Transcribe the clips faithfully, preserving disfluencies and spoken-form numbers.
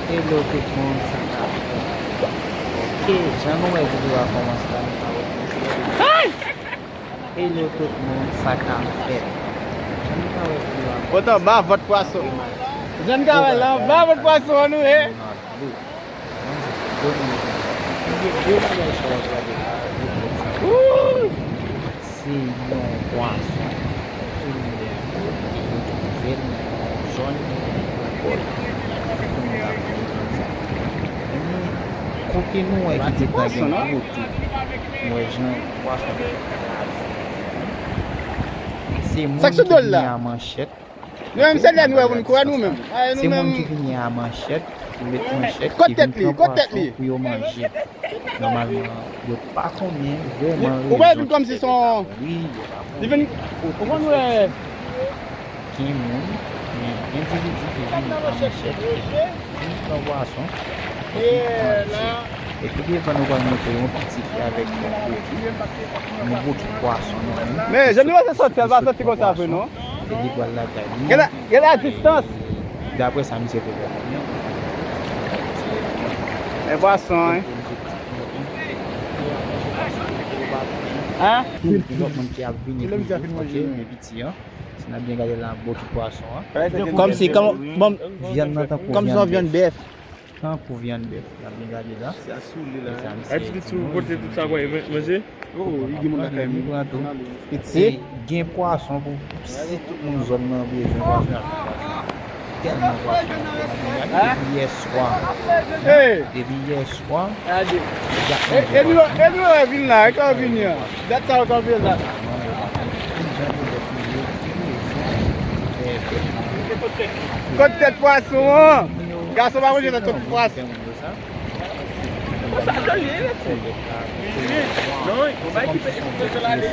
Hello tout moun, sa k ap fèt? Ok, jan nou wè videyo a kòmanse la, nou ka wè. Hello tout moun, sa k ap fèt? Jan nou ka wè videyo a kòmanse. Otan ba vant pwason. Jan nou ka wè la, ba vant pwason an nou ye. Nan dlo. Mwen di, bon, mwen di, de bagay sa w ap gade la, reflèks sa. Se yon pwason ki gen koulè vè nan yon zòn ki gen gwo kòd. Kounye a la, pou nou zòn sa. Ebyen, kote nou wè ki te gen gwo tou, nou wè jan pwason nan kraze. Se moun ki vini a manchèt. Nou menm se lè nou wè moun kwè nou menm. Se moun ki vini a manchèt, ki met manchèt, ki vin pran pwason pou yo manje. Nòmalman, yo pa konnen vrèman rezon ki fè yo ta mouri, yo pa konnen kote yo soti. Gen moun, gen endividi ki vini a manchèt, ki vin pran pwason, ki vin manje. Epi devan nou pral montre yon piti fi avèk yon boki, yon boki pwason nan men. Men, jan nou wè se sòti, l pa sòti konsa vre non. Epi pral lakay li. Gen la, gen la distans. Daprè sa misye te fè konnen. E pwason, wi. Hein? Gen lòt moun ki ap vini toujou, ok, men piti an. Si n ap byen gade la, boki pwason an. Kòmsi, kòm, bon, vyann nan tankou vyann bèf. Tankou vyann bèf. N ap byen gade la. Sa soule la. Ay, pitit, si w pote tout sa pou al manje. Oh, li gen moun lakay li. Piti. Gen pwason pou, si tout moun zòn nan bezwen pwason, y ap pran pwason. Tèlman pwason. Depi yè swa. Depi yè swa. E nou wè vin la, e kan vini an. Dat sa yo kanpe la. Kot tèt pwason an? Gason pa manje tèt pwason.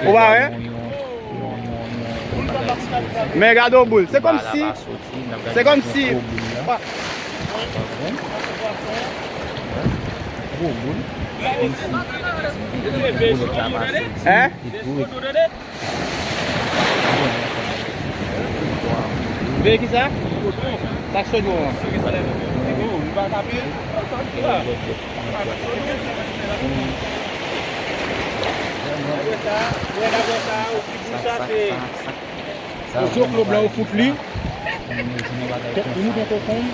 Ou pa wè? Men gade yon boul. Se kòmsi, se kòmsi. Gwo boul. Kòmsi boulèt la pase. Hein? Veye kisa? Sa cho dlo an. Zoklo blan yo fout li. Ou mouton kokonm.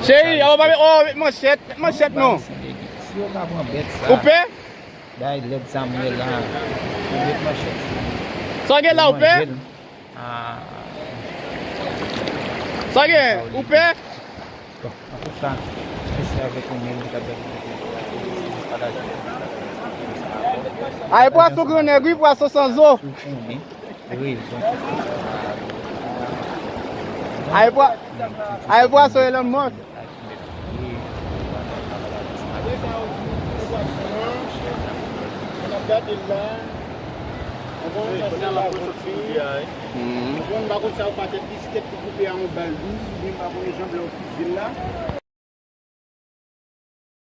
Cheri, ou pa met, ou met manchèt, met manchèt non. Si yo ka pran bèt sa. Ou pè? Bay lèd sa m wè la. Ou met manchèt sou li. Sa gen la, ou pè? Ah. Sa gen, ou pè? Bon, antouka, mesye avèk yon nèg ki t ap gade videyo a, se pataje. Ay, pwason grannèg, wi, pwason san zo. Ou konnen rezon ki fè sa. Ay, pwa-, ay, pwason Elon Musk. Gade la. Konprann sa se la vant li. Konprann, m pa konn sa yo fè tèt li, si tèt li koupe a yon bal douz, oubyen m pa konnen jan blan yo fize l la.